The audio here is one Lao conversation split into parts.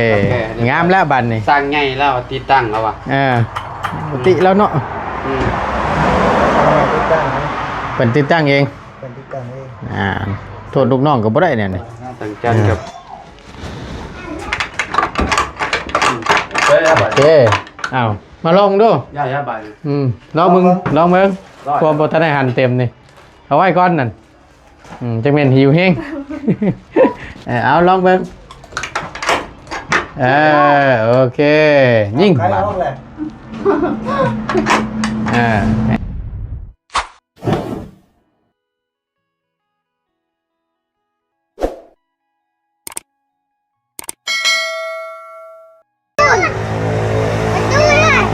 ເອີ ງາມແລ້ວບັດນີ້ ຊ່າງໃຫຍ່ລາວຕິດຕັ້ງແລ້ວວ່າ ເອີ ຕິແລ້ວເນາະ ອືມ ເພິ່ນຕິດຕັ້ງເອງ ເພິ່ນຕິດຕັ້ງເອງ ອ່າ ໂທດລູກນ້ອງກໍບໍ່ໄດ້ແນວນີ້ ຕັ້ງຈັນກັບ ເອີ ໂອເຄ ເອົາ ມາລອງເບິ່ງດູ ຢ່າ ຢ່າບາດ ອືມ ລອງເບິ່ງ ລອງເບິ່ງ ລອງເບິ່ງ ພວກບໍ່ທັນໄດ້ຫັນເຕັມນີ້ ເອົາໄວ້ກ່ອນນັ້ນ ອືມ ຈັກແມ່ນຫິວແຮງ ເອີ ເອົາລອງເບິ່ງ ເອີ ໂອເຄ ຍິງ ເອົາ ບາດ ເອົາ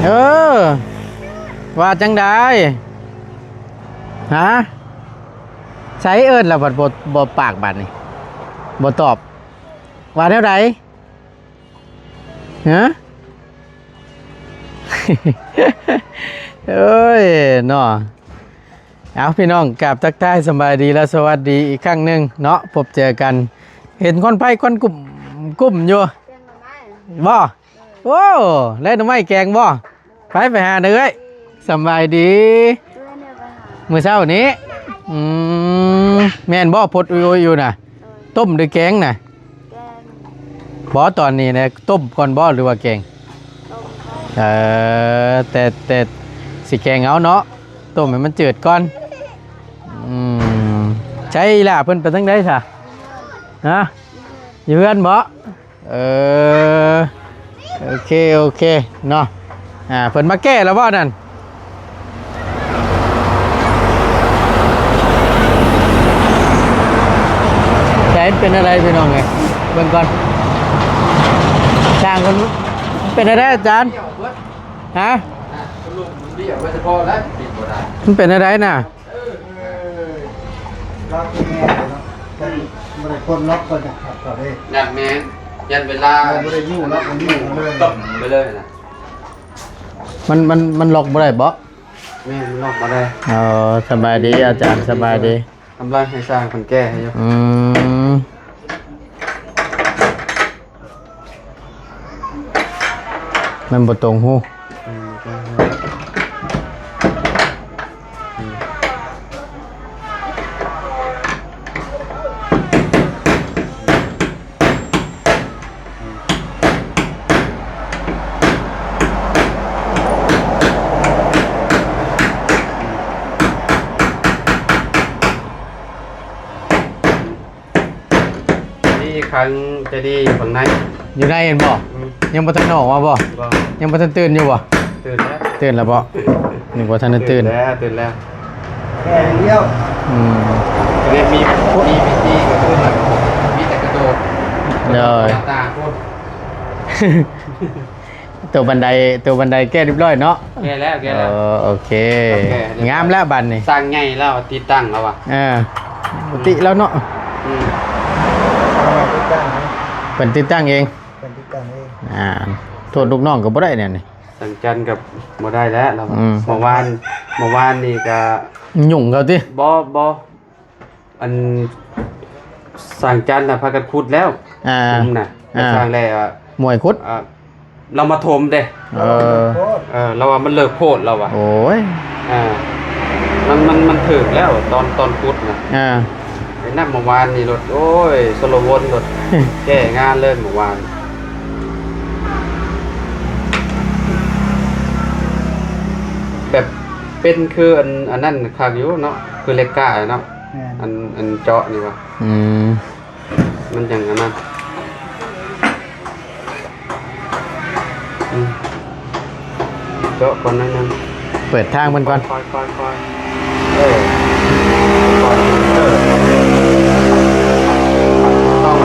ເອີ ວ່າຈັ່ງໃດ? ຮະ? ໃສເອີ້ນລະບັດບໍ່ ບໍ່ປາກບາດນີ້ ບໍ່ຕອບ ວ່າແນວໃດ? ຮະ? ເອີຍ ເນາະ. ເອົາ ພີ່ນ້ອງ ກາບທັກທາຍສະບາຍດີ ແລະ ສະຫວັດດີອີກຄັ້ງໜຶ່ງເນາະ ພົບເຈີກັນ ເຫັນຄວັນໄຟຄວັນກຸ້ມ ກຸ້ມຢູ່ ແກງໜໍ່ໄມ້ ບໍ່? ໂອ້ ແລະໜໍ່ໄມ້ແກງບໍ່? ໄປ ໄປຫາເດີເອື້ອຍ ສະບາຍດີ ເອື້ອຍແມ່ໄປຫາ ມື້ເຊົ້ານີ້ ອືມ ແມ່ນບໍ່? ພົດອຸຍໆຢູ່ນະ ເອີ ຕົ້ມຫຼືແກງນະ? ແກງ ບໍ່ ຕອນນີ້ນະ ຕົ້ມກ່ອນບໍ່ ຫຼືວ່າແກງ? ຕົ້ມກ່ອນ ເອີ ແຕ່ ແຕ່ຊິແກງເອົາເນາະ ຕົ້ມໃຫ້ມັນຈືດກ່ອນ ອືມ ໃສອີ່ຫຼ້າເພິ່ນໄປທາງໃດຊະ? ຮະ? ຢູ່ເຮືອນບໍ່? ເອີ ໂອເຄ ໂອເຄເນາະ ອ່າ ເພິ່ນມາແກ້ແລ້ວບໍ່ນັ້ນ? ໃສ ເປັນແນວໃດພີ່ນ້ອງເອີຍ ເບິ່ງກ່ອນ ຊ່າງເພິ່ນ ເປັນແນວໃດອາຈານ? ຮະ? ມັນເປັນແນວໃດນະ? ເອີ ເອີ ລອກແມ່ນເນາະ ແຕ່ບໍ່ໄດ້ຄົນລອກ ເພິ່ນຈະຂັບເຂົ້າເດ້ ຢ້ານແມ່ນ ຢ້ານເວລາ ບໍ່ໄດ້ຍູ້ລອກ ມັນຍູ້ເລີຍ ຕົມໄປເລີຍນະ ມັນ ມັນ ມັນລອກບໍ່ໄດ້ບໍ່? ແມ່ນ ມັນລອກບໍ່ໄດ້ ເອີ ສະບາຍດີອາຈານ ສະບາຍດີ ກຳລັງໃຫ້ຊ່າງເພິ່ນແກ້ໃຫ້ຢູ່ ອືມ. ມັນບໍ່ຕົງຮູ ອືມ ບໍ່ຕົງຮູ ອືມ ອືມ. ນີ້ຄັງຈະດີຢູ່ຂ້າງໃນ ຢູ່ໃນແມ່ນບໍ່? ອືມ ຍັງບໍ່ທັນອອກມາບໍ່? ບໍ່ ຍັງບໍ່ທັນຕື່ນຢູ່ບໍ່? ຕື່ນແລ້ວ ຕື່ນແລ້ວບໍ່? ຍັງບໍ່ທັນໄດ້ຕື່ນ ຕື່ນແລ້ວ ຕື່ນແລ້ວ ແຄ່ດຽວ ອືມ ເລີຍມີ ມີວິທີກໍຄືແບບມີແຕ່ກະໂດດ ໂດຍ ຕາໂພດ ຕົວບັນໄດ ຕົວບັນໄດແກ້ຮຽບຮ້ອຍເນາະ? ແກ້ແລ້ວ ແກ້ແລ້ວ ເອີ ໂອເຄ ງາມແລ້ວບັດນີ້ ຊ່າງໃຫຍ່ລາວຕິດຕັ້ງແລ້ວວ່າ ເອີ ປົກກະຕິແລ້ວເນາະ ອືມ ເພິ່ນຕິດຕັ້ງເອງ ເພິ່ນຕິດຕັ້ງເອງ ອ່າ ໂທດລູກນ້ອງກໍບໍ່ໄດ້ແນວນີ້ ສັງຈັນກັບບໍ່ໄດ້ແລ້ວລາວວ່າ ອືມ ເມື່ອວານ ເມື່ອວານນີ້ກໍຫຍຸ້ງເຂົາຕິ ບໍ່ ບໍ່ ອັນ ຊ່າງຈັນນະພາກັນຂຸດແລ້ວ ອ່າ ຂຸມນະ ອ່າ ຊ່າງແລ້ວ ມວຍຂຸດ ອ່າ ລາວມາຖົມເດ້ ເອີ ເອີ ລາວວ່າມັນເລິກໂພດ ລາວວ່າ ໂອ້ຍ ອ່າ ມັນ ມັນ ມັນຖືກແລ້ວ ຕອນ ຕອນຂຸດນະ ອ່າ ໄປນຳເມື່ອວານນີ້ໂລດ ໂອ້ຍ ຊົນລະວົນໂລດ ແກ້ງານເລີຍເມື່ອວານ ແບບເປັນຄືອັນ ອັນນັ້ນຄັກຢູ່ເນາະ ຄືເຫຼັກກ້າເນາະ ແມ່ນ ອັນ ອັນເຈາະນີ້ວ່າ ອືມ ມັນຈັ່ງອັນນັ້ນ ອືມ ເຈາະກ່ອນໜ້ອຍໜຶ່ງ ເປີດທາງເພິ່ນກ່ອນ ຄ່ອຍໆ ຄ່ອຍໆ ເອີ ຄ່ອຍ ເອີ ຕ້ອງ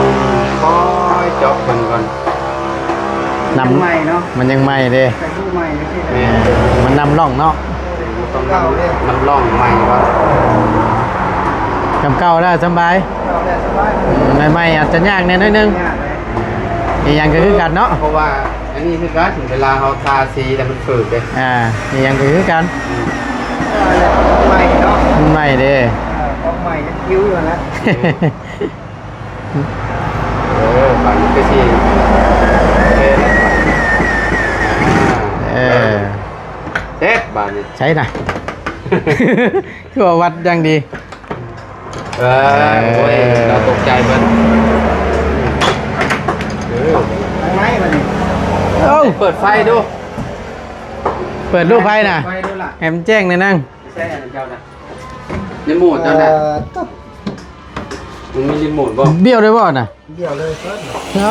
ຄ່ອຍເຈາະເພິ່ນກ່ອນ ນ້ຳ ໃໝ່ເນາະ ມັນຍັງໃໝ່ເດ້ ໃສ່ຜູ້ໃໝ່ຈັ່ງຊີ້ ແມ່ນ ມັນນ້ຳຮ່ອງເນາະ ຕ້ອງນ້ຳ ນ້ຳຮ່ອງໃໝ່ກ່ອນ ນ້ຳເກົ່າແລ້ວສະບາຍ ເກົ່າແລ້ວສະບາຍ ອືມ ໃໝ່ໆອາດຈະຍາກແດ່ໜ້ອຍໜຶ່ງ ຍາກແຫຼະ ອີ່ຫຍັງກໍຄືກັນເນາະ ເພາະວ່າອັນນີ້ຄືກັນ ເວລາເຮົາທາສີແລ້ວມັນຝືດເດ້ ອ່າ ອີ່ຫຍັງກໍຄືກັນ ອືມ ເອີ ແລ້ວໃໝ່ເນາະ ມັນໃໝ່ເດ້ ເອີ ຂອງໃໝ່ຍັງຄິວຢູ່ຫັ້ນແຫຼະ ເອີ ບາດນີ້ຄືຊິ ໃສນະ ຄືວ່າວັດຢ່າງດີ. ເອີ ເອີ ໂອ້ຍ ລາວຕົກໃຈເພິ່ນ. ເອີ ໄຟໄໝບັດນີ້. ເອົ້າ ເປີດໄຟດູ ເປີດລູກໄຟນະ ໄຟດູລະ ໃຫ້ມັນແຈ້ງແດ່ນາງ. ໃຊ້ອັນນັ້ນເຈົ້ານະ ຣີໂມດເຈົ້ານະ. ເອີ ມັນມີຣີໂມດບໍ່? ບ້ຽວໄດ້ບໍ່ນະ? ບ້ຽວເລີຍເພິ່ນ. ເອີ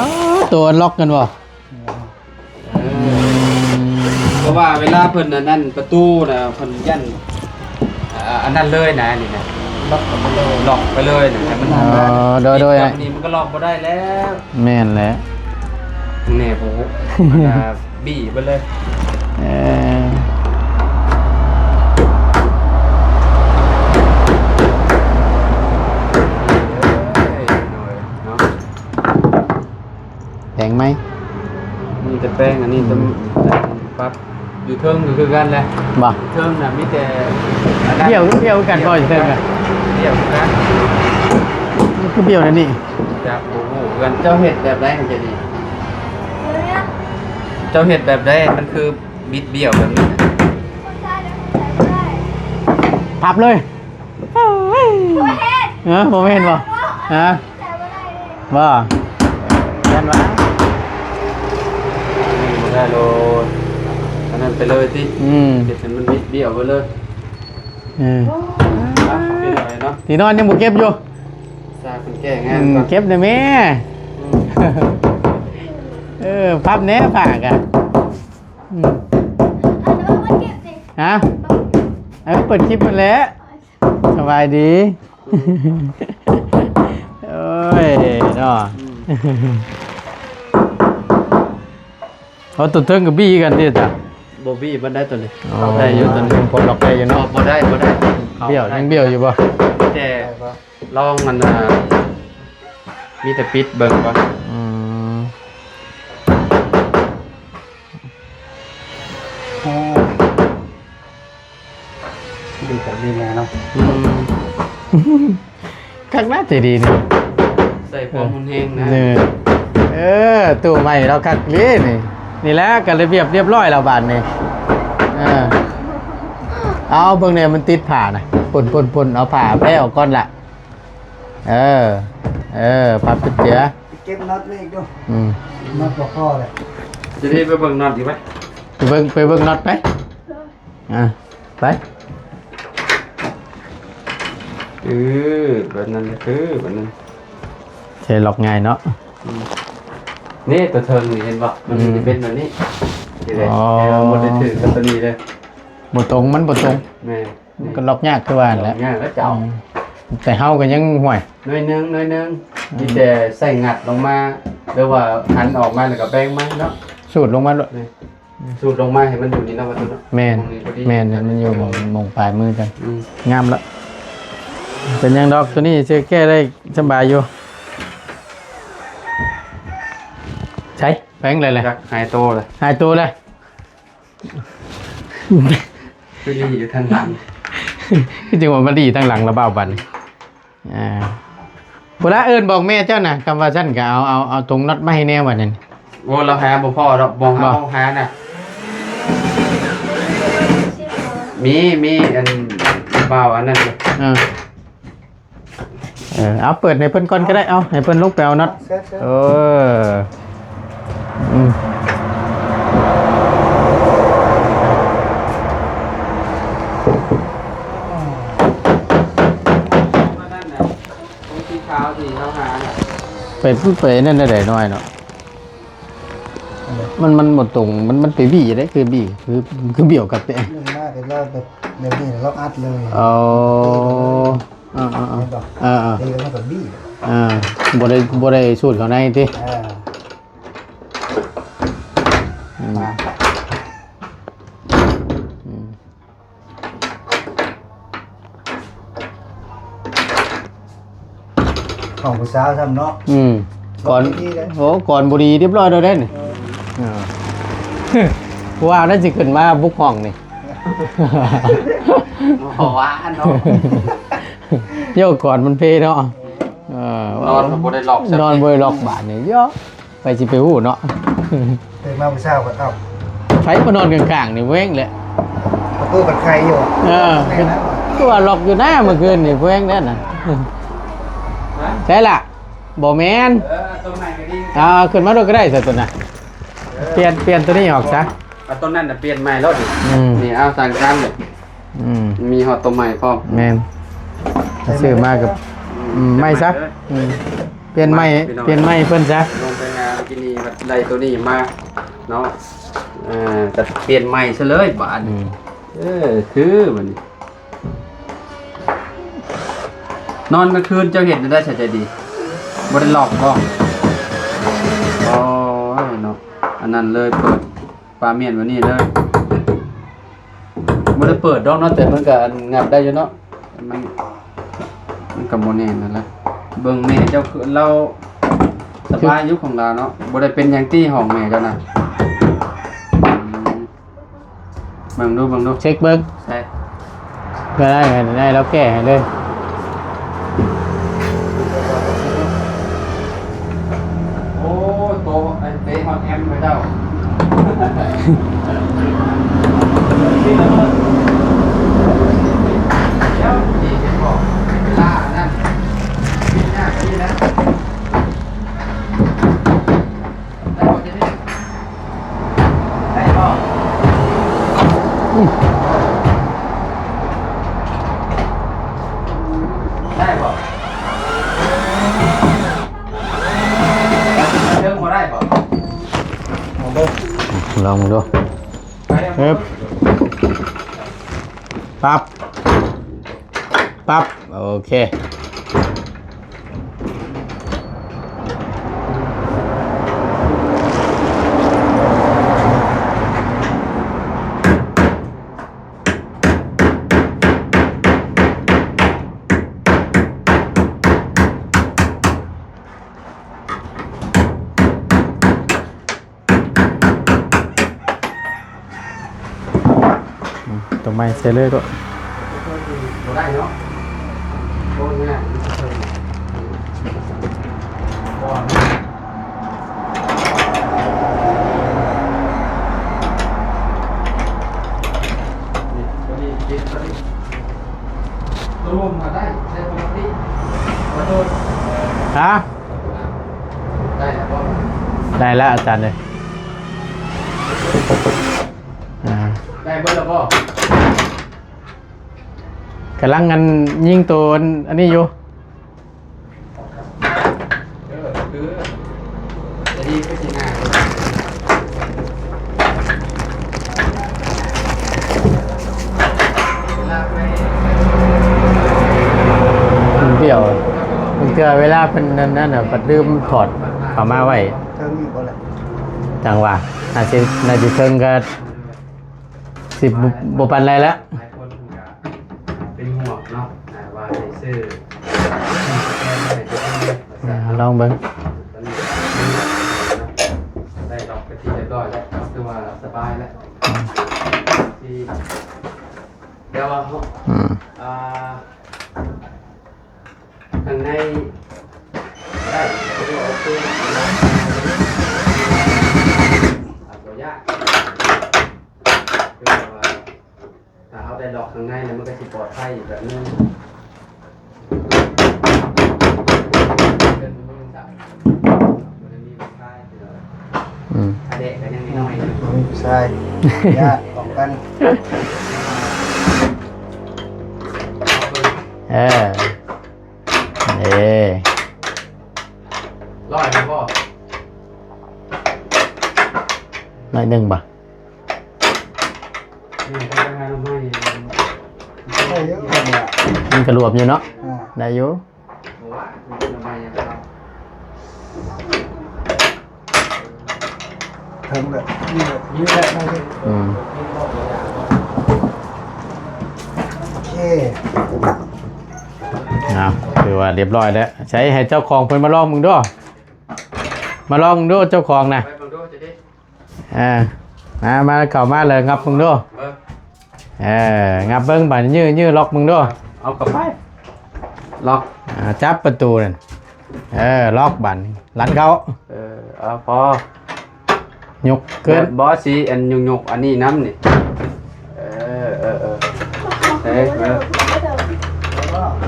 ໂຕອັນລັອກກັນບໍ່? ເອີ ເພາະວ່າເວລາເພິ່ນອັນນັ້ນປະຕູນະ ເພິ່ນຢ້ານ ອ່າ ອັນນັ້ນເລີຍນະ ນີ້ນະ ລັອກໄປເລີຍ ລັອກໄປເລີຍນະ ໃຫ້ມັນ ອໍ ໂດຍໆ ນີ້ມັນກໍລັອກບໍ່ໄດ້ແລ້ວ. ແມ່ນແຫຼະ ແນ່ ໂອ້ໂຫ ອັນນ່າ ບີ້ໄປເລີຍ. ເອີ ເອີຍ ໂດຍເນາະ ແປງໃໝ່ ມີແຕ່ແປງ ອັນນີ້ ອືມ ຕ້ອງປັບ ຢູ່ເທິງກໍຄືກັນແຫຼະ ບໍ່? ເທິງນະມີແຕ່ອັນນັ້ນ ບ້ຽວ ບ້ຽວຄືກັນບໍ່? ຢູ່ເທິງນະ ບ້ຽວຄືກັນ. ມັນຄືບ້ຽວແນວນີ້ ຈັກບໍ່ຮູ້ຄືກັນ. ເຈົ້າເຮັດແບບໃດມັນຈະດີ? ເຈົ້າເຮັດແບບໃດມັນຄືບິດບ້ຽວແບບນີ້ນະ? ພັບເລີຍ. ບໍ່ເຫັນ ເອີ ບໍ່ແມ່ນບໍ່? ຮະ? ບໍ່ ຢ້ານວ່າ ບໍ່ໄດ້ໂລດ ອັນນັ້ນໄປເລີຍຕິ. ອືມ ເຮັດໃຫ້ມັນບິດບ້ຽວໄປເລີຍ. ເອີ ອ່ະ ເປັນຫຍັງເນາະ ທີ່ນອນຍັງບໍ່ເກັບຢູ່ ສາເພິ່ນແກ້ງານ ອືມ ກ່ອນ ເກັບແດ່ແມ່. ອືມ ເອີ ພັບແດ່ຜ້າກະ. ອືມ ຮະ? ເອີ ເປີດຄລິບຫັ້ນແຫຼະ. ສະບາຍດີ. ໂອ້ຍເນາະ ອືມ ເອົາຕົວເທິງກໍບີ້ກັນຕິຈ້ະ? ບໍ່ບີ້ປານໃດຕົວນີ້. ອໍ ໄດ້ຢູ່ຕົວນີ້ ພໍລັອກໄດ້ຢູ່ເນາະ. ບໍ່ໄດ້ ບໍ່ໄດ້ ບ້ຽວ ຍັງບ້ຽວຢູ່ບໍ່? ແຕ່ລອງອັນນ່າ ມີແຕ່ປິດເບິ່ງກ່ອນ. ອືມ ໂອ້ ດີກັບດີແນ່ເນາະ. ອືມ ຄັກນະ ໃຈດີນີ້ ໃສ່ຄວາມຮຸນແຮງນະ. ເອີ ຕູ້ໃໝ່ລາວຄັກເລີຍນີ້. ນີ້ແຫຼະ ກໍລະບຽບລຽບຮ້ອຍແລ້ວບາດນີ້. ເອີ ເອົາເບິ່ງແດ່ ມັນຕິດຜ້ານະ. ປົນໆໆ ເອົາຜ້າແພ້ອອກກ່ອນລະ. ເອີ ເອີ ພັບເຈັບເຈັບເກັບນັອດນີ້ອີກດູ. ອືມ ນັອດບໍ່ພໍແລ້ວ. ຈະໄດ້ໄປເບິ່ງນັອດອີກໄປ? ໄປເບິ່ງ ໄປເບິ່ງນັອດໄປ. ອ່າ ໄປ. ເອີ ແບບນັ້ນແຫຼະ ເອີ ແບບນັ້ນ ໃຊ້ລັອກງ່າຍເນາະ. ອືມ ນີ້ຕົວເທິງນີ້ເຫັນບໍ່? ມັນ ອືມ ຈະເປັນແບບນີ້. ນີ້ແຫຼະ. ອໍ ແຕ່ວ່າບໍ່ໄດ້ຖືກກັບຕົວນີ້ເດ້. ບໍ່ຕົງ ມັນບໍ່ຕົງ. ແມ່ນ. ມັນກໍລັອກຍາກຄືວ່າຫັ້ນແຫຼະ. ລັອກຍາກແລ້ວເຈົ້າ. ອືມ ແຕ່ເຮົາກໍຍັງ ຫ້ວຍ ໜ້ອຍໜຶ່ງ ໜ້ອຍໜຶ່ງ. ອືມ ມີແຕ່ໃສ່ງັດລົງມາ ຫຼືວ່າຫັນອອກມາແລ້ວກໍແບ່ງມາເນາະ. ສູດລົງມາໂລດ. ແມ່ນ. ສູດລົງມາໃຫ້ມັນຢູ່ນີ້ເນາະ ວ່າຊັ້ນເນາະ. ແມ່ນ ໝ່ອງນີ້ພໍດີ. ແມ່ນ ໃຫ້ມັນຢູ່ໝ່ອງ ໝ່ອງປາຍມືກັນ. ອືມ ງາມລະ. ເປັນຫຍັງດອກ ຕົວນີ້ຊິແກ້ໄດ້ສະບາຍຢູ່. ໃສ ແປງໄດ້ແລ້ວ. ຈັກຫາຍໂຕແລ້ວ. ຫາຍໂຕແລ້ວ. ຄືດີຢູ່ທາງຫຼັງ ຄືຈັ່ງວ່າມາດີທາງຫຼັງລະບ່າວບັດນີ້. ອ່າ ພຸ້ນລະ ເອີ້ນບອກແມ່ເຈົ້ານະ ຄຳວ່າຊັ້ນກໍເອົາ ເອົາ ເອົາຕົງນັອດມາໃຫ້ແດ່ວ່ານັ້ນ. ໂອ້ ລາວຫາບໍ່ພໍດອກ ບໍ່ ບໍ່ ເຮົາຫານະ. ມີ ມີອັນບ່າວອັນນັ້ນຢູ່. ເອີ ເອີ ເອົາເປີດໃຫ້ເພິ່ນກ່ອນກໍໄດ້ ເອົາໃຫ້ເພິ່ນລົງໄປເອົານັອດ. ເຊີນ ເຊີນ. ເອີ ອືມ ອັນນັ້ນນະ ຂອງສີຂາວທີ່ເຮົາຫານະ ໄປ ໄປນັ້ນໄດ້ໜ້ອຍເນາະ. ອັນໃດ? ມັນ ມັນບໍ່ຕົງ ມັນ ມັນໄປບີ້ໄດ້ ຄືບີ້ ຄື ຄືບ້ຽວກັບແຕ່ ມາແຕ່ລາວແບບ ແບບນີ້ລາວອັດເລີຍ. ອໍ ເອີໆໆ ເຫັນບໍ່? ເອີໆ ຕີແລ້ວມັນກໍບີ້. ເອີ ບໍ່ໄດ້ ບໍ່ໄດ້ສູດເຂົ້າໃນຕິ? ເອີ ອືມ ມາ ອືມ ຂອງຜູ້ສາວຊ້ຳເນາະ. ອືມ ກ່ອນ ໂອ້ ກ່ອນບໍ່ດີ ຮຽບຮ້ອຍແລ້ວເດ້ນີ້. ເອີ ເອີ ຜູ້ວ່ານັ້ນຊິຂຶ້ນມາບຸກຫ້ອງນີ້ ບໍ່ວ່າເນາະ. ໂຍກກ່ອນມັນເພເນາະ. ເອີ ນອນກໍບໍ່ໄດ້ລັອກ ນອນບໍ່ໄດ້ລັອກບາດນີ້ ໂຍ ໃຜຊິໄປຮູ້ເນາະ. ຕື່ນມາມື້ເຊົ້າກໍເອົາ ໃຜມານອນຂ້າງໆນີ້ ແຫວ່ງແຫຼະ. ປະຕູເປັນໄຂຢູ່. ເອີ ຄືວ່າລັອກຢູ່ນະ ມື້ຄືນນີ້ ແພງແທ້ນະ. ໃຊ່ລະ ບໍ່ແມ່ນ. ເອີ ຕົວໃໝ່ກໍດີ. ເອົາ ຂຶ້ນມາໂລດກໍໄດ້ຊະຕົວນະ. ເອີ ປ່ຽນ ປ່ຽນຕົວນີ້ອອກຊະ. ເອົາຕົວນັ້ນນະປ່ຽນໃໝ່ໂລດ. ອືມ ນີ້ ເອົາ ສັ່ງການເລີຍ. ອືມ ມີຮອດຕົວໃໝ່ພ້ອມ. ແມ່ນ ຊື້ມາກັບ ອືມ ໃໝ່ຊະ. ອືມ ປ່ຽນໃໝ່ ປ່ຽນໃໝ່ເພິ່ນຊະ. ລົງໄປຫາກິນນີ້ ໄດ້ຕົວນີ້ມາເນາະ. ເອີ ກໍປ່ຽນໃໝ່ຊະເລີຍບາດນີ້. ອືມ ເອີ ຄືບັດນີ້ ນອນກາງຄືນເຈົ້າເຮັດແນວໃດ ໃສ່ໃຈດີ? ບໍ່ໄດ້ລັອກບໍ່? ໂອ້ຍເນາະ ອັນນັ້ນເລີຍ ເປີດຝາມ້ຽນແບບນີ້ເລີຍ. ບໍ່ໄດ້ເປີດດອກເນາະ ແຕ່ມັນກໍອັນ ຫຍັບໄດ້ຢູ່ເນາະ. ມັນ ມັນກໍບໍ່ແນ່ນຫັ້ນແຫຼະ. ເບິ່ງແມ່ເຈົ້າ ຄືລາວສະບາຍຢູ່ຂອງລາວເນາະ ບໍ່ໄດ້ເປັນຫຍັງຕິ ຫ້ອງແມ່ເຈົ້ານະ. ອືມ ເບິ່ງດູ ເບິ່ງດູ ເຊັກເບິ່ງ. ໃຊ່ ກໍໄດ້ ໄດ້ ລາວແກ້ໃຫ້ເລີຍ. ໂອ້ ໂຕ ໄອ້ເຕະຮອດແອມໄປເຈົ້າ. ດຽວນີ້ເຫັນບໍ່ ເວລາອັນນັ້ນ ຍາກກວ່ານີ້ນະ. ໄດ້ບໍ່ ໄດ້ບໍ່? ອືມ ໄດ້ບໍ່? ເທິງບໍ່ໄດ້ບໍ່? ລອງເບິ່ງ ລອງເບິ່ງດູ. ໄປເດີ ຮຶບ ປັບ ປັບ ໂອເຄ. ອືມ ຕົວໃໝ່ໃສ່ເລີຍໂລດ. ບໍ່ໄດ້ເນາະ ໂອ້ຍ ງ່າຍ ບໍ່ ນີ້ ຕົວນີ້ຕິດ ຕົວນີ້ ຕົກລົງມາໄດ້ ໃຊ້ປົກກະຕິ ຂໍໂທດ. ຮະ? ໄດ້ແລ້ວບໍ່? ໄດ້ແລ້ວອາຈານເອີຍ. ອ່າ ໄດ້ເບິດແລ້ວບໍ່? ກຳລັງອັນຍິງໂຕອັນນີ້ຢູ່. ເອີ ຄື ຈະດີຄືຊິງ່າຍ. ມັນປຽວ ບາງເທື່ອເວລາເພິ່ນນັ້ນ ນັ້ນນະ ບັດລືມຖອດເຂົ້າມາໄວ້. ເທິງຢູ່ບໍ່ລະ? ຈັ່ງວ່າ ໜ້າຊິ ໜ້າຊິເທິງກໍ ຊິບໍ່ ບໍ່ປານໃດລະ. ຫຼາຍຄົນເພິ່ນກະເປັນຫ່ວງເນາະ ອ່າ ວ່າໃຫ້ຊື້ສະແກນໄວ້ໃຫ້ຕົວເອງ ອ່າ ລອງເບິ່ງ. ຕອນນີ້ໄດ້ລັອກເປັນທີ່ຮຽບຮ້ອຍແລ້ວ ຖືວ່າສະບາຍແລ້ວ. ອືມ ທີ່ ແຕ່ວ່າເຮົາ ອືມ ອ່າ ຂ້າງໃນໄດ້ ຖືວ່າໂອເຄ ອ່າ ບໍ່ຍາກ ຄືວ່າ ຖ້າເຮົາໄດ້ລັອກຂ້າງໃນແລ້ວ ມັນກໍຊິປອດໄພອີກແບບໜຶ່ງ. ອືມ ອາເດະກໍຍັງນ້ອຍຢູ່ ມີຜູ້ຊາຍ ຍາກປ້ອງກັນ. ເອີ ເອີ ຮ້ອຍບໍ່? ໜ້ອຍໜຶ່ງບໍ່? ອືມ ໄດ້ຢູ່ ມັນກະຫຼວມຢູ່ເນາະ. ອ່າ ໄດ້ຢູ່. ເຖິງແບບນີ້ແຫຼະ ນີ້ແຫຼະ. ອືມ ໂອເຄ ເອົາ ຖືວ່າຮຽບຮ້ອຍແລ້ວ. ໃສ່ໃຫ້ເຈົ້າຂອງເພິ່ນມາລອງເບິ່ງດູ ມາລອງເບິ່ງດູເຈົ້າຂອງນະ. ເອີ ມາ ມາ ເຂົ້າມາເລີຍ ຫຍັບເບິ່ງດູ. ເອີ ຫຍັບເບິ່ງ ບາດນີ້ ຍື້ ຍື້ລັອກເບິ່ງດູ. ເອົາເຂົ້າໄປ ລັອກ ອ່າ ຈັບປະຕູນັ້ນ. ເອີ ລັອກ ບາດນີ້ ລັນເຂົ້າ. ເອີ ເອົາ ພໍ ຍົກຂຶ້ນ ບໍ່ ຊິອັນ ຍົກໆ ອັນນີ້ນຳນີ້. ເອີ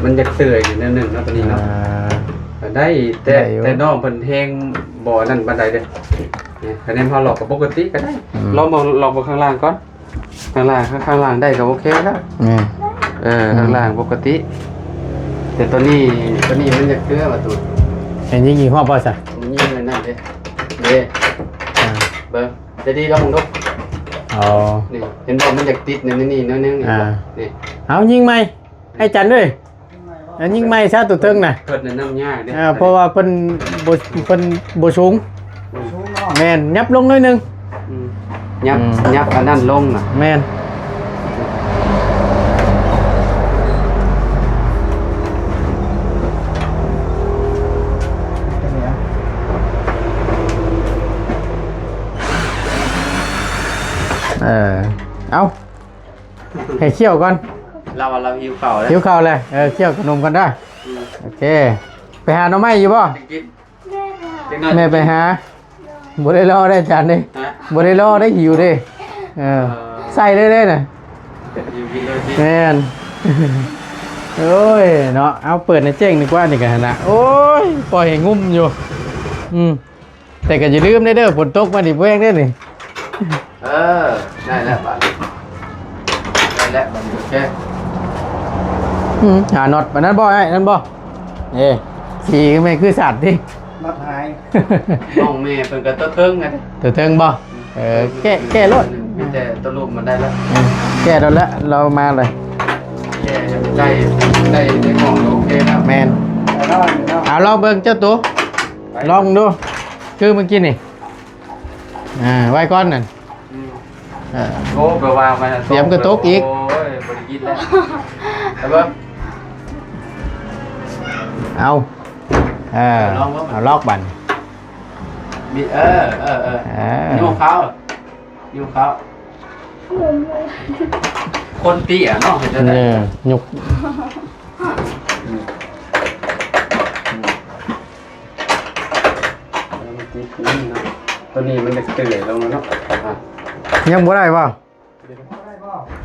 ມັນຢາກເປື່ອຍຢູ່ແນວໜຶ່ງເນາະ ຕົວນີ້ເນາະ. ອ່າ ກໍໄດ້ ແຕ່ ໄດ້ຢູ່ ແຕ່ນ້ອງເພິ່ນແຮງບໍ່ນັ້ນປານໃດເດ້. ນີ້ ຄະແນນເຮົາລອກກໍປົກກະຕິກໍໄດ້. ອືມ ລອງເບິ່ງ ລອງເບິ່ງຂ້າງລ່າງກ່ອນ. ຂ້າງລ່າງ ຂ້າງ ຂ້າງລ່າງໄດ້ກໍໂອເຄແລ້ວ. ແມ່ນ ເອີ ອືມ ຂ້າງລ່າງປົກກະຕິ. ແຕ່ຕົວນີ້ ຕົວນີ້ມັນຢາກເກືອວ່າ ຕົວ ໃຫ້ຍິງອີກຮອບບໍ່ຊະ? ມັນຍິງອັນນັ້ນເດ້ ເດ້. ອ່າ ເບິ່ງ ໃຈດີລອງເບິ່ງດູ. ອໍ ນີ້ ເຫັນບໍ່ ມັນຢາກຕິດໃນນີ້ໜ້ອຍໜຶ່ງ. ອ່າ ນີ້ ເອົາ ຍິງໃໝ່ ອ້າຍຈັນເອີຍ. ອັນຍິງໃໝ່ຊະ ຕົວເທິງນະ. ເພິ່ນນັ້ນນຳຍາກເດ້ ອ່າ ເພາະວ່າເພິ່ນບໍ່ ເພິ່ນບໍ່ສູງ. ອືມ ສູງເນາະ. ແມ່ນ ຫຍັບລົງໜ້ອຍໜຶ່ງ. ອືມ ຫຍັບ ອືມ ຫຍັບອັນນັ້ນລົງນະ. ແມ່ນ ເອີ ເອົາ ໃຫ້ຄ້ຽວກ່ອນ. ລາວວ່າລາວຫິວເຂົ້າແລ້ວ ຫິວເຂົ້າແລ້ວ. ເອີ ຄ້ຽວຂະໜົມກ່ອນເດີ. ອືມ ໂອເຄ. ໄປຫາໜໍ່ໄມ້ຢູ່ບໍ່? ກິນ ແມ່ໄປຫາ. ບໍ່ໄດ້ລໍໄດ້ຈານເດ້. ຮະ? ບໍ່ໄດ້ລໍໄດ້ ຫິວເດ້. ເອີ ເອີ ໃສ່ເລີຍເດ້ນະ. ຫິວກິນເລີຍ. ແມ່ນ. ໂອ້ຍເນາະ ເອົາເປີດໃຫ້ແຈ້ງດີກວ່ານີ້ກໍຫັ້ນນະ. ໂອ້ຍ ປ່ອຍໃຫ້ງຸ້ມຢູ່. ອືມ ແຕ່ກໍຢ່າລືມເດີ ຝົນຕົກມານີ້ແພງເດ້ນີ້. ເອີ ໄດ້ແລ້ວບາດນີ້ ໄດ້ແລ້ວບາດນີ້. ໂອເຄ. ອືມ ຫານັອດບາດນັ້ນບໍ່ ອ້າຍ ນັ້ນບໍ່? ເອີ ສີແມ່ນຄືສັດຕິ ນັອດຫາຍ. ນ້ອງແມ່ເພິ່ນກໍຕົວເທິງນະ ຕົວເທິງບໍ່? ເອີ ແກະ ແກະໂລດ. ມີແຕ່ຕົວລຸ່ມມັນໄດ້ແລ້ວ. ອືມ ແກະໂລດແລ້ວ ລາວມາເລີຍ. ແກະໄດ້ ໄດ້ ໄດ້ໝອງໂອເຄແລ້ວ. ແມ່ນ. ເອົາລອງເບິ່ງເຈົ້າໂຕ ໄປ ລອງເບິ່ງດູ. ຄືເມື່ອກີ້ນີ້ ອ່າ ໄວ້ກ່ອນນັ້ນ. ອືມ ເອີ ໂອ້ ແປວ່າມັນ ສຽມກະຕົກອີກ. ໂອ້ຍ ບໍ່ໄດ້ກິນແລ້ວ. ເອົາເບິ່ງ ເອົາ ເອີ ລອງເບິ່ງ ເອົາລອກບັດນີ້. ມີ ເອີ ເອີ ເອີ ເອີ ຍົກເຂົ້າ ຍົກເຂົ້າ. ຄົນເຕ້ຍເນາະ ເຮັດຈັ່ງໃດ? ເອີ ຍົກ. ອືມ ອືມ ເອີ ມັນຕິດຕົວນີ້ເນາະ ຕົວນີ້ມັນຈະເປື່ອຍລົງແລ້ວເນາະ. ອ່ະ ຍັງບໍ່ໄດ້ບໍ່?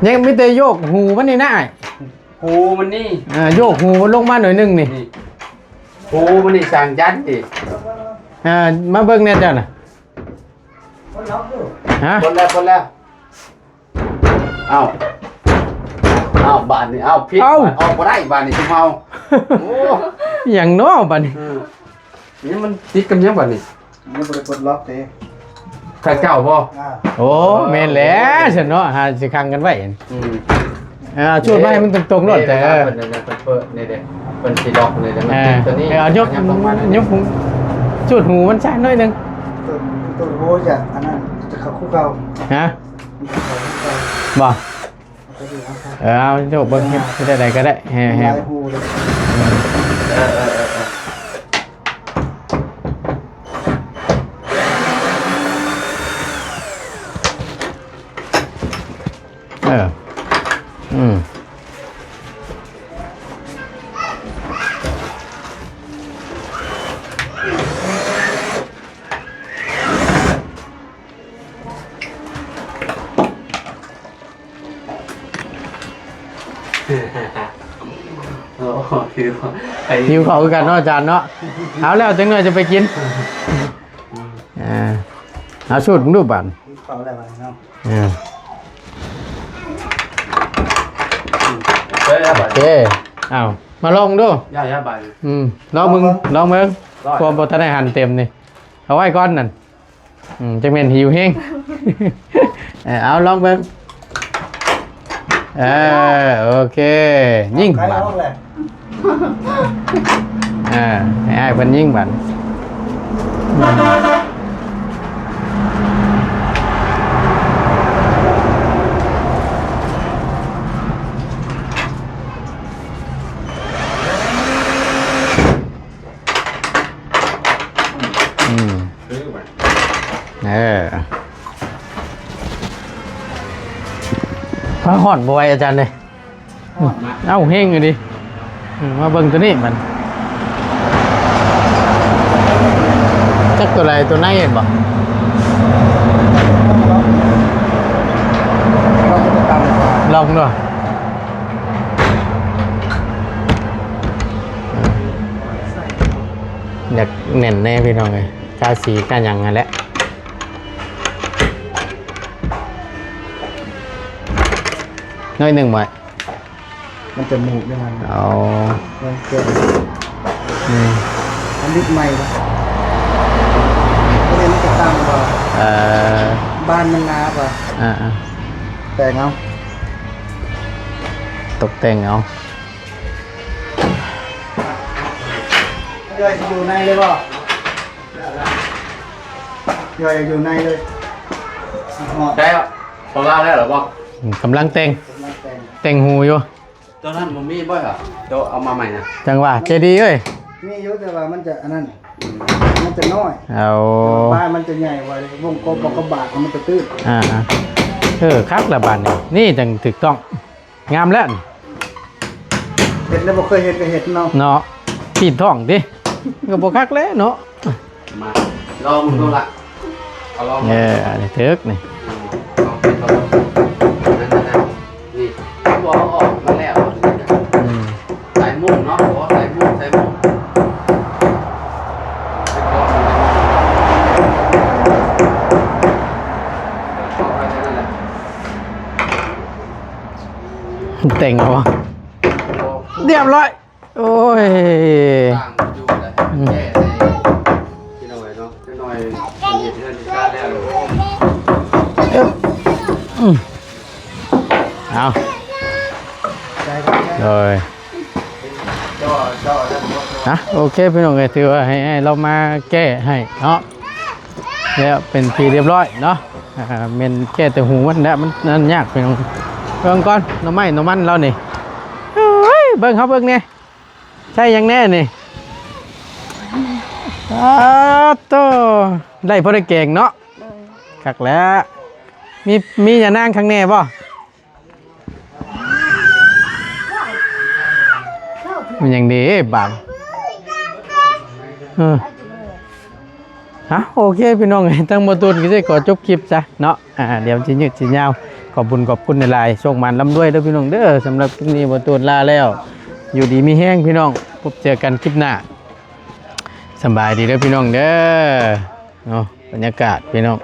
ຍັງມີແຕ່ໂຍກຫູມັນນີ້ນະອ້າຍ. ຫູມັນນີ້ ເອີ ໂຍກຫູມັນລົງມາໜ້ອຍໜຶ່ງນີ້ ນີ້ ຫູມັນນີ້ສ້າງຈັນຕິ. ອ່າ ມາເບິ່ງແດ່ເຈົ້ານະ. ຮະ? ປົດແລ້ວ ປົດແລ້ວ. ເອົ້າ ເອົ້າ ບາດນີ້ ເອົ້າ ຜິດ ເອົ້າ ບາດ ອອກບໍ່ໄດ້ບາດນີ້ຊຸມເຮົາ. ໂອ້ ອີຫຍັງເນາະບາດນີ້? ເອີ ນີ້ມັນຕິດກັບຫຍັງບາດນີ້? ຍັງບໍ່ໄດ້ປົດລັອກເດ້. ຄັນເກົ່າບໍ່? ອ່າ ໂອ້ ເອີ ແມ່ນແຫຼະ ໂອ້ ຊັ້ນເນາະ ຫາຊິຂັງກັນໄວ້. ອືມ ອ່າ ສູດມາໃຫ້ມັນຕົງໆໂລດ. ເອີ ເອີ ເພິ່ນ ເພິ່ນ ເພິ່ນ ນີ້ເດ້ ເພິ່ນຊິລັອກນີ້ເດ້. ມັນ ອ່າ ຕິດຕົວນີ້ ເອີ ຍົກ ຍົກ ຍົກສູດຫູມັນຊະໜ້ອຍໜຶ່ງ. ຕົວ ຕົວໂຫ ຈະອັນນັ້ນ ຈະເຂົ້າຄູ່ເກົ່າ. ຮະ? ບໍ່ ເອີ ເອົາໂຍກເບິ່ງ ເຮັດ ເຮັດແນວໃດກໍໄດ້ ໃຫ້ ໃຫ້ ເອີ ເອີ ເອີ ເອີ ເອີ ອືມ. ໂອ້ ຫິວ ຫິວເຂົ້າຄືກັນເນາະອາຈານເນາະ. ເອົາແລ້ວ ຈັກໜ້ອຍຈະໄປກິນ. ອ່າ ເອົາສູດເບິ່ງດູບາດ ຫິວເຂົ້າແລ້ວບາດເນາະ. ອ່າ ເອີ ໂອເຄ ເອົາ ມາລອງເບິ່ງດູ. ຢ່າ ຢ່າບາດ ອືມ ລອງເບິ່ງ ລອງເບິ່ງ ລອງເບິ່ງ ພໍບໍ່ທັນໄດ້ຫັນເຕັມນີ້ ເອົາໄວ້ກ່ອນນັ້ນ. ອືມ ຈັກແມ່ນຫິວແຮງ. ເອີ ເອົາລອງເບິ່ງ. ເອີ ໂອເຄ ຍິງບາດ. ເອີ ໃຫ້ອ້າຍເພິ່ນຍິງບາດ. ອືມ ເອີ ຟ້າຮ້ອນບໍ່ໄຫວອາຈານເດ້. ຮ້ອນມາກ. ເອົ້າ ແຮງຢູ່ເດ້. ເອີ ມາເບິ່ງຕົວນີ້ມັນ ຈັກຕົວໃດ ຕົວໃນເຫັນບໍ່? ລອງເບິ່ງ ລອງເບິ່ງ. ກະສີກະຫຍັງຫັ້ນແຫຼະ ໜ້ອຍໜຶ່ງບໍ່? ມັນຈະໝູກໄດ້ມັນ ເອົາ ມັນເກີດ ອືມ ມັນດິບໃໝ່ບໍ່ ເພາະມັນຈະຕັ້ງບໍ່ ເອີ ບານມັນໜາບໍ່ ອ່າໆ ແຕ່ງເອົາ ຕົກແຕ່ງເອົາ ເອື້ອຍຊິຢູ່ໃນເລີຍບໍ່? ເອື້ອຍຢູ່ໃນເລີຍ ຮອດ ໄດ້ແລ້ວ ເຂົາວ່າງແລ້ວເຫຼືບໍ່? ອືມ ກຳລັງແຕ່ງ ກຳລັງແຕ່ງ ແຕ່ງຫູຢູ່ ໂຕນັ້ນບໍ່ມີບໍ່ຫວາ? ໂຕເອົາມາໃໝ່ນະ ຈັ່ງວ່າ ເຈດີເອີຍ ມີຢູ່ ແຕ່ວ່າມັນຈະອັນນັ້ນ ອືມ ມັນຈະນ້ອຍ ເອົາ ແຕ່ວ່າບານມັນຈະໃຫຍ່ກວ່າ ວົງກົບບໍ່ ເຂົາບາດ ມັນຈະຕື້ນ ອ່າໆ ເອີ ຄັກລະບາດນີ້ ນີ້ຈັ່ງຖືກຕ້ອງ ງາມແລ້ວນີ້ ເຮັດແລ້ວບໍ່ເຄີຍເຮັດກໍເຮັດເນາະ ເນາະ ປີນທ້ອງຕິ ກໍບໍ່ຄັກແລ້ວເນາະ ມາລອງເບິ່ງດູລະ ເອົາລອງ ເອີ ອັນນີ້ຖືກນີ້ ອືມ ລອງເປັນ ລອງເບິ່ງ ນັ້ນໆ ນີ້ ບໍ່ເອົາອອກມາແລ້ວ ອືມ ສາຍມຸ້ງເນາະ ໂອ້ ສາຍມຸ້ງ ສາຍມຸ້ງ ເອົາໄວ້ເທົ່ານັ້ນແຫຼະ ແຕ່ງເອົາ ລຽບຮ້ອຍ ໂອ້ຍ ຕ່າງຢູ່ແຫຼະ ອືມ ແກ້ໃຫ້ພີ່ນ້ອງເນາະ ຈັກໜ່ອຍເພິ່ນເຮັດເຮືອນເຮັດຊານແລ້ວ ເອີບ ອືມ ເອົາ ໂດຍ ອ່ະ ໂອເຄ ພີ່ນ້ອງເອີຍ ຖືວ່າໃຫ້ອ້າຍລາວມາແກ້ໃຫ້ເນາະ ແລ້ວເປັນທີ່ຮຽບຮ້ອຍເນາະ ອ່າ ແມ່ນແກ້ແຕ່ຫູມັນແຫຼະ ມັນນັ້ນຍາກພີ່ນ້ອງ ເບິ່ງກ່ອນ ໜໍ່ໄມ້ໜໍ່ມັນລາວນີ້ ເອີຍ ເບິ່ງ ເຮົາເບິ່ງແດ່ ໃຊ້ຫຍັງແດ່ນີ້? ປາດໂທ້ ໄດ້ພໍໄດ້ແກງເນາະ ໂດຍ ຄັກແລ້ວ ມີ ມີຫຍ້ານາງຂ້າງແນ່ບໍ່? ມັນຫຍັງເດ້ບາງ ເອີ ຮະ ໂອເຄ ພີ່ນ້ອງເອີຍ ທາງບໍ່ຕູນກໍຊິຂໍຈົບຄລິບຊະເນາະ ອ່າ ດຽວຊິຍືດຊິຍາວ ຂອບບຸນຂອບຄຸນຫຼາຍໆ ໂຊກໝານລ່ຳລວຍເດີພີ່ນ້ອງເດີ ສຳລັບຄລິບນີ້ບໍ່ຕູນລາແລ້ວ ຢູ່ດີມີແຮງພີ່ນ້ອງ ພົບເຈີກັນຄລິບໜ້າ ສະບາຍດີເດີພີ່ນ້ອງເດີ ເນາະ ບັນຍາກາດພີ່ນ້ອງ